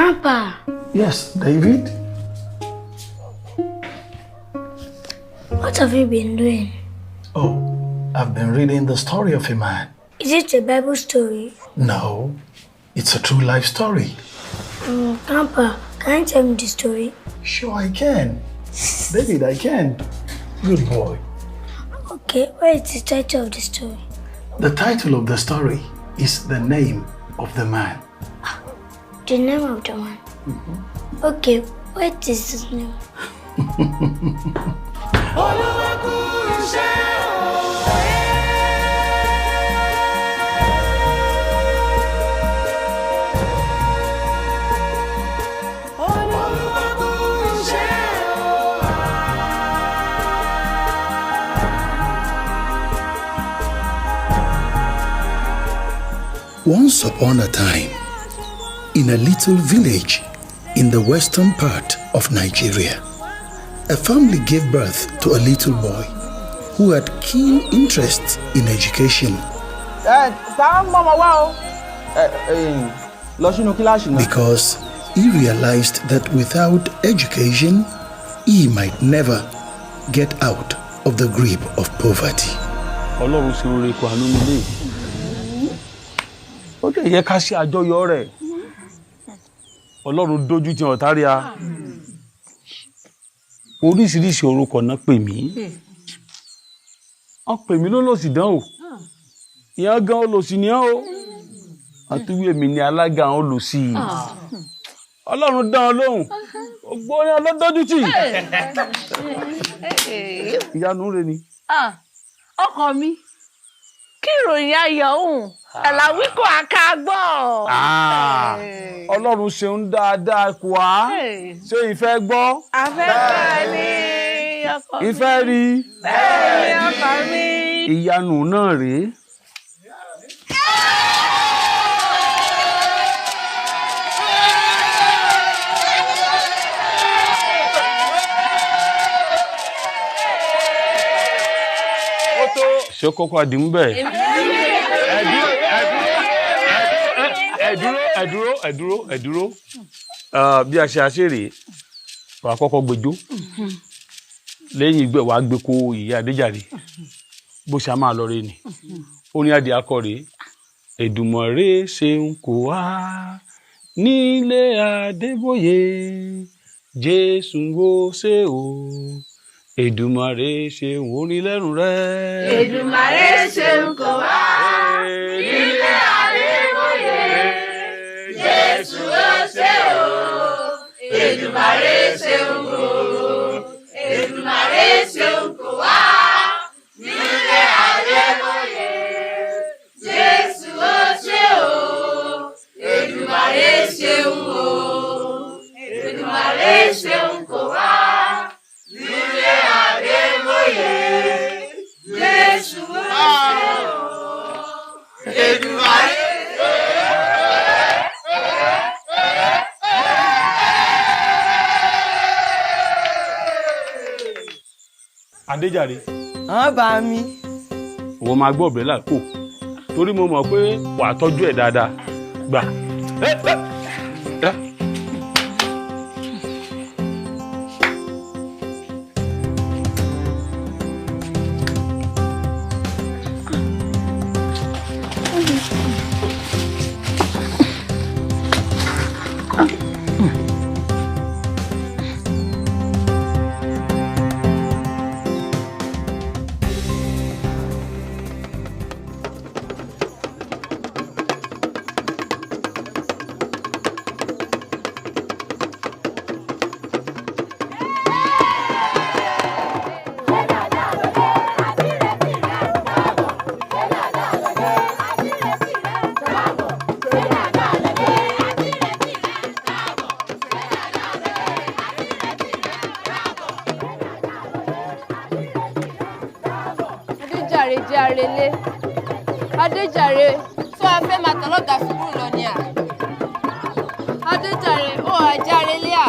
Grandpa. Yes, David? What have you been doing? Oh, I've been reading the story of a man. Is it a Bible story? No, it's a true life story. Grandpa, can you tell me the story? Sure I can. David, I can. Good boy. Okay, what is the title of the story? The title of the story is The Name of the Man. The name of the man? Mm-hmm. Okay, what is his name? Once upon a time, in a little village in the western part of Nigeria, a family gave birth to a little boy who had keen interest in education. Because he realized that without education, he might never get out of the grip of poverty. Ọlọ́run ṣe oore kò àánú nílé. Ó dẹ̀ yẹ ká ṣe àjọyọ̀ rẹ̀. Ọlọ́run dójú ti ọ̀tá rí a. Oríṣiríṣi orúkọ náà pè mí. Wọ́n pè mí lólòsì dán o. Ìyá gan olòṣì ni o. Àtúwí èmi ni alága àwọn olòṣì. Ọlọ́run dán ọ lóhùn. Ògbó ni ọlọ́dọ́jú tì. Ìyanu rẹ ni. Ọkọ mi, kí ìròyìn ayọ̀ òun. Àlàwí kò àká gbọ́. Ọlọ́run ṣeun dáadáa kò á. Ṣé ìfẹ́ gbọ́? Àfẹ́ gbọ́ ni ọkọ mi. Ìfẹ́ rí. Bẹ́ẹ̀ ni ọkọ mi. Ìyanu náà rèé. Ṣé kókó àdìmú bẹ́ẹ̀? Ẹ dúró. Bí a ṣe àṣeré, wà á kọ́kọ́ gbẹjọ́. Lẹ́yìn ìgbẹ́ wàá gbé kó ìyá Adéjàre. Bó ṣe a máa lọ rè ni. Ó ní adìẹ akọ rèé. Èdùmàrè ṣeun kò wá nílé Adébóyè. Jésù wo ṣe o. Èdùmàrè ṣeun orin lẹ́rù rẹ̀. Èdùmàrè ṣeun kò wá nílé Adébóyè. Jésù ó ṣe o. Èdùmàrè ṣeun kò. Èdùmàrè ṣeun kò wá nílé Adébóyè. Jésù ó ṣe o. Èdùmàrè ṣeun o. Èdùmàrè ṣeun kò wá nílé Adébóyè. Jésù ó ṣe o. Èdùmàrè. Adéjàre. Wọ́n bá mi. Wọ́n máa gbọ́ ọ̀bẹ là kò torí mo mọ̀ pé wàá tọ́jú ẹ̀ dáadáa gbà. Adéjàre tó a fẹ́ máa tọ́lọ́gà sùúrù lọ ni à. Adéjàre ó àjàre lé à.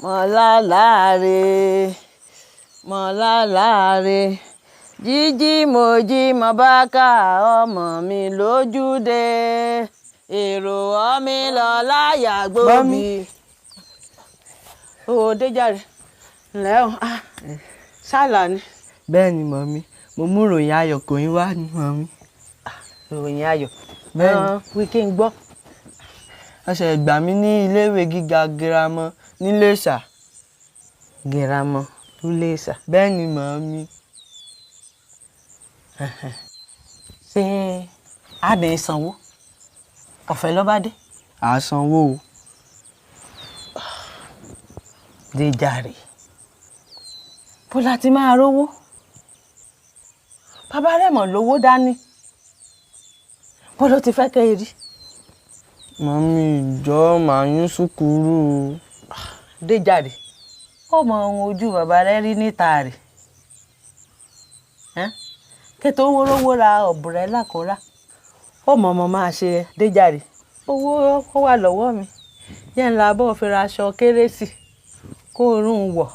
Mọ̀láláre, mọ̀láláre, jíjí mo jí mo bá ká ọmọ mi lójúde, èrò ọmí lọ láyà gbòbí. Ó Déjàre, ǹlẹ́ o, ṣáàlà ni. Bẹ́ẹ̀ ni mọ̀mí, mo mú ìròyìn ayọ̀ kò yín wá ní mọ̀mí. Ìròyìn ayọ̀? Bẹ́ẹ̀ ni. Wí kí n gbọ́. Wọ́n ṣe gbà mí ní iléèwé gíga girama níléṣà. Girama níléṣà. Bẹ́ẹ̀ ni mọ̀mí. Ṣé a ní sanwó? Ọ̀fẹ́ ló bá dé? À sanwó o. Déjàre, bó la ti máa rówó? Bàbá rẹ̀ mọ̀ lówó dání. Bó ló ti fẹ́ kẹ́ ẹ rí? Màmí ìjọ màá yún sùkúrù. Déjàre, ó mọ ohun ojú bàbá rẹ̀ rí níta rẹ̀. Kẹ́tọ́ owó rówó ra ọ̀bùrẹ́là kó rà. Ó mọ ọmọ máa ṣe Déjàre. Owó ó wà lọ́wọ́ mi. Yẹn ńlá bọ́ fi ra aṣọ kérésì kó rún un wọ̀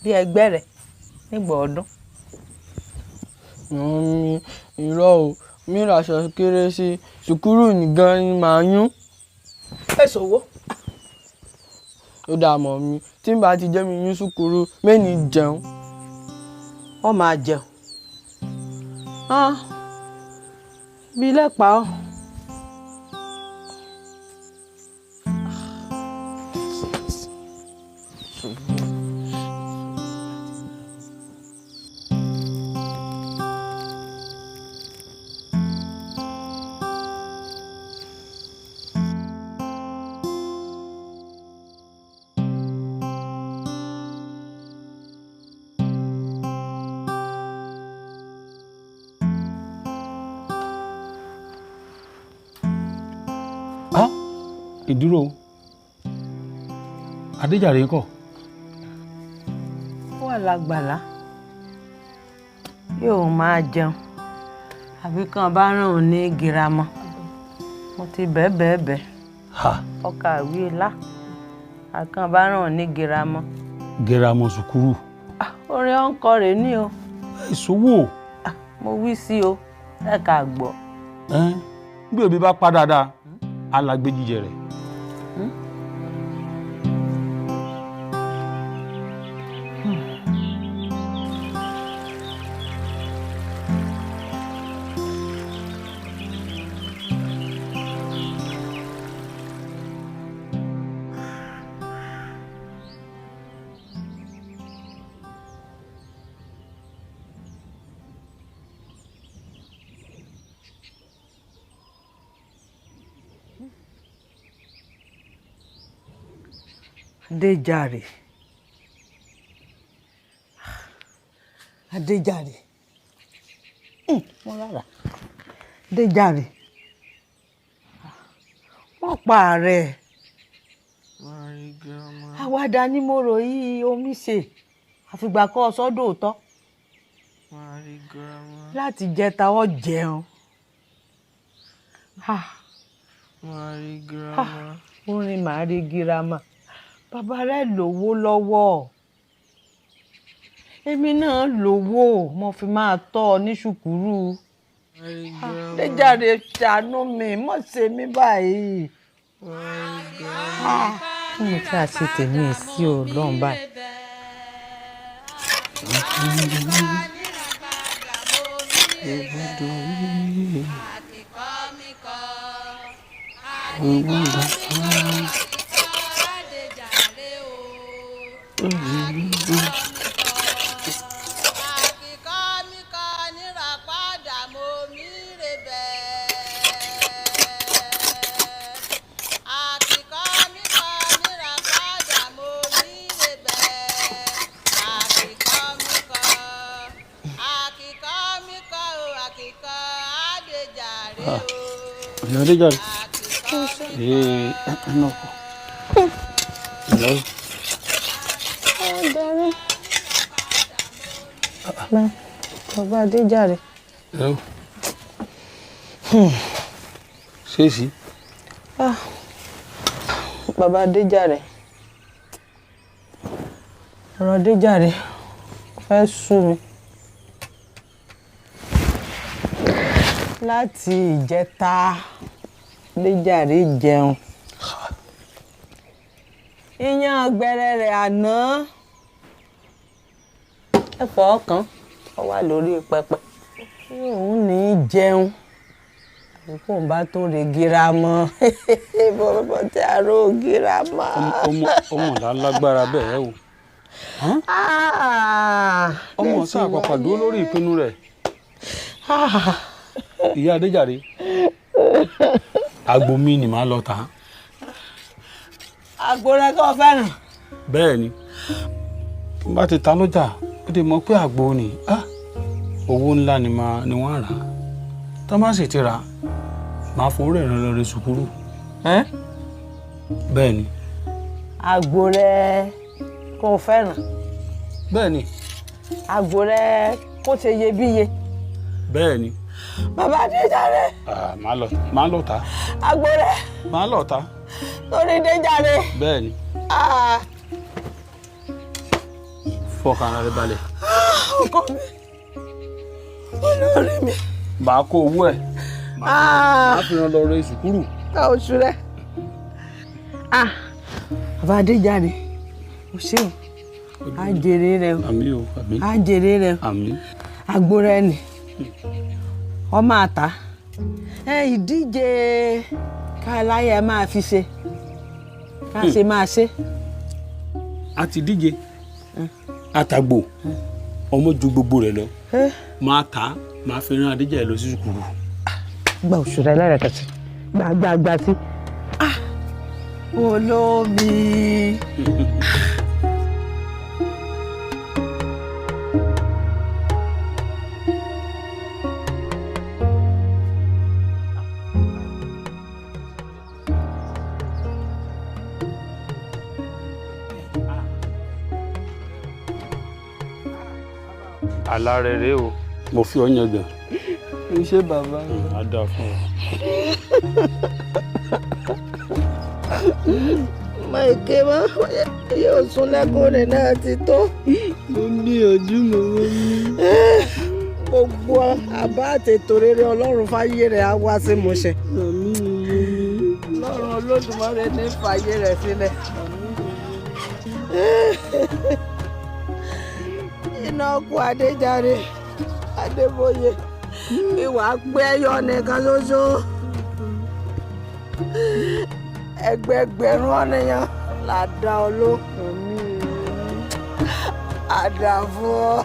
bí ẹgbẹ́ rẹ̀ nígbà ọdún. Màmí irọ́ o, mi ra aṣọ kérésì, sùkúrù nìkan ni màá yún. Èso owó. Ó dáa mọ̀mí, tí n bá ti jẹ́ mi yún sùkúrù, mẹ́ni jẹun. Ó máa jẹun. Bí lẹ́pàá ọ́. Ìdúró Adéjàre ńkọ́? Ó wà lágbàlá, yóò máa jẹun àbí kan bá rán òun ní girama. Mo ti bẹ́ẹ̀ bẹ́ẹ̀ bẹ́ẹ̀ ọkà àwí ilá àkàn bá rán òun ní girama. Girama sùkúrù. Orin ọ̀nkọ rẹ̀ ní o. Ìṣòwò. Mo wí sí o, ẹ̀ka gbọ́. Bí òbí bá pa dáadáa, alágbé jíjẹ rẹ̀. Adéjàre, Adéjàre, mo rárá Adéjàre, wọ́n pa ààrẹ. Àwàdà ni mo rò yí omi ṣe, àfìgbà kọ́ ọ sọ́dọ̀ òótọ́. Láti jẹta ọ jẹun. Orin màá rí girama. Bàbá rẹ̀ lówó lọ́wọ́, èmi náà lówó, mo fi máa tọ́ ọ ní ṣùkúrù. Déjàre ṣàánú mi, mọ̀ ṣe mí báyìí. Kí ni tí a ṣe tèmi sí o lọ́n báyìí? Adéjàre. Ee, ẹnu ọkọ. Ìlọrin. Bàbá Adéjàre. Ṣé èsì? Bàbá Adéjàre, Ọ̀rọ̀ Déjàre fẹ́ sú mi. Láti ìjẹta Déjàre jẹun. Iyán gbẹrẹ rẹ̀ àná. Ẹ̀fọ́ kan ó wà lórí pẹpẹ. Òun ní í jẹun. Àbí kò bá tó re girama. Bọ́bọ́ tí a rò girama. Ọmọ là lágbára bẹ́ẹ̀ o. Ọmọ sáà pàpà dúró lórí ìpinnu rẹ̀. Ìyá Adéjàre, agbo mi ni màá lọ tà. Agbo rẹ kò fẹ́ràn. Bẹ́ẹ̀ ni, bí bá ti ta lọ́jà, ó ti mọ̀ pé àgbo ni, owó ńlá ni wọ́n rà. Tá má sì ti rà, màá fowó rẹ̀ rán lọ rẹ sùkúrù. Bẹ́ẹ̀ ni. Agbo rẹ kò fẹ́ràn. Bẹ́ẹ̀ ni. Agbo rẹ kò ṣe iyebíye. Bẹ́ẹ̀ ni. Bàbá Adéjàre. Màá lọ tà. Agbo rẹ. Màá lọ tà. Torí Déjàre. Bẹ́ẹ̀ ni. Fọkàn ara rẹ balẹ̀. Ọkọ mi, olórí mi. Màá kó owó ẹ̀. Màá fi ràn lọ rẹ sùkúrù. Ká oṣù rẹ. Bàbá Adéjàre, o ṣeun. Á jèrè rẹ o. Àmín o, àmín. Á jèrè rẹ o. Àmín. Agbo rẹ ni. Ọmọ àtà. Ẹ ìdíje káláyà máa fi ṣe. Ká ṣe máa ṣe. A ti díje. Àtàgbò. Ọmọ ju gbogbo rẹ lọ. Máa tà, máa fi rán Adéjàre lọ sí sùkúrù. Gba oṣù rẹ lẹ́rẹ̀kẹ̀sì. Gbà gbà gbà sí. Olómi. Àlá rẹ rèé o, mo fi ọ yan gan. Ṣé bàbá mi? A dáa fún ọ. Mọ èké mọ́, yóò sún lẹ́kùn rẹ̀ náà ti tó. Mo gbìyànjú mọ́ mi. Gbogbo àbá àtètò rere Ọlọ́run fáyé rẹ̀ á wá sí ìmúṣẹ. Ọlọ́run Olódùmarè ní fàyè rẹ̀ sílẹ̀. Iná kú Adéjàre, Adébóyè, ìwà pé ẹyọ nìkan ṣoṣo. Ẹgbẹgbẹ̀rún ọ̀nìyàn là dá ọ lókun. Àdá fún ọ.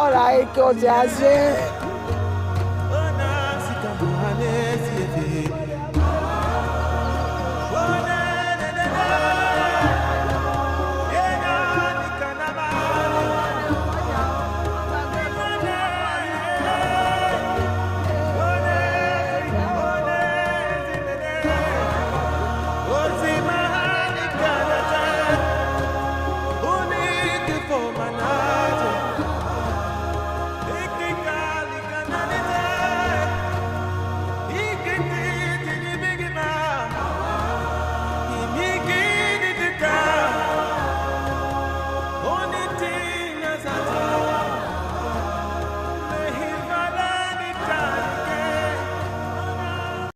Ọ̀rọ̀ àìkè ọ̀sẹ̀ àṣẹ.